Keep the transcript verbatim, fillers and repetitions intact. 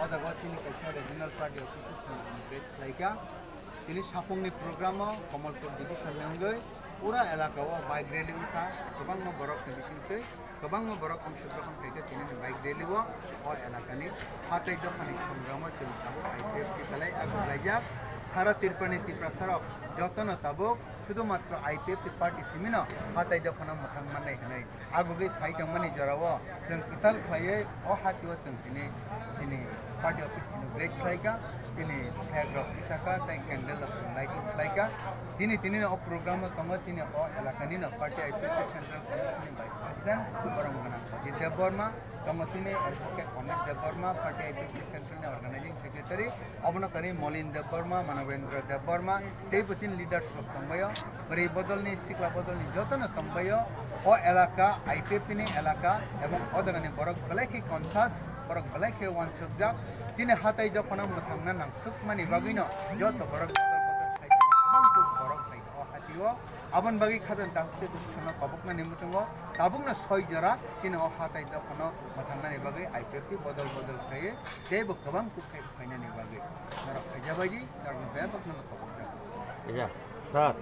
Jaga chini kaisa regional party office chwng invite khlaikha. Tini saphangni program o Kamalpur division ni wngwi pura elaka o bike rally wngkha, kwbangma borok ni bisingtwi kwbangma borok ongsogrohon khaikha tini ni bike rally o. O elaka ni hatai dophani songramo chwng tabuk I P F T belai aguklaijak. Sara Tripura ni Tiprasa rok jotono tabuk sudhumatro I P F T party simino hatai dophano mwthang mannai hwnwi. Agugwi phai tongmani jorao chwng kwtal khlaiwi o hatio chwng tini, tini party office inaugurate khlaikha, tini flag rok tisakha tei candle rok chwng lighting khlaikha. Chini tini o program o tongo chini o elakani no party I P F T Central Committee ni Vice President, borom gwnang Ajit Debbarma, tongo chini Advocate Onek Debbarma, party I P F T Central ni Organizing Secretary, obono kwrwi Molin Debbarma, Manavendra Debbarma, tei bo chini leaders rok tongbaio, bwrwi bodolni, sikla bodolni jotono tongbaio. O elaka, I P F T ni elaka, ebong o jagani borok belai khe conscious, borok belai khe uansukjak. Chini hatai dophano mwthangna nangsukmani bagwino joto borok bodol bodol khai kwbangkuk borok phaikha o hatio. Aboni bagwi khajani tabuk tei dusukno koboknani muchungo tabukno soi jora chini o hatai dophano mwthangnani bagwi I P F T bodol bodol khaiwi teibo kwbangkuk khai phainani bagwi. Norok phaijabaidi, norokni bebakno kobokjak. Iya, sir.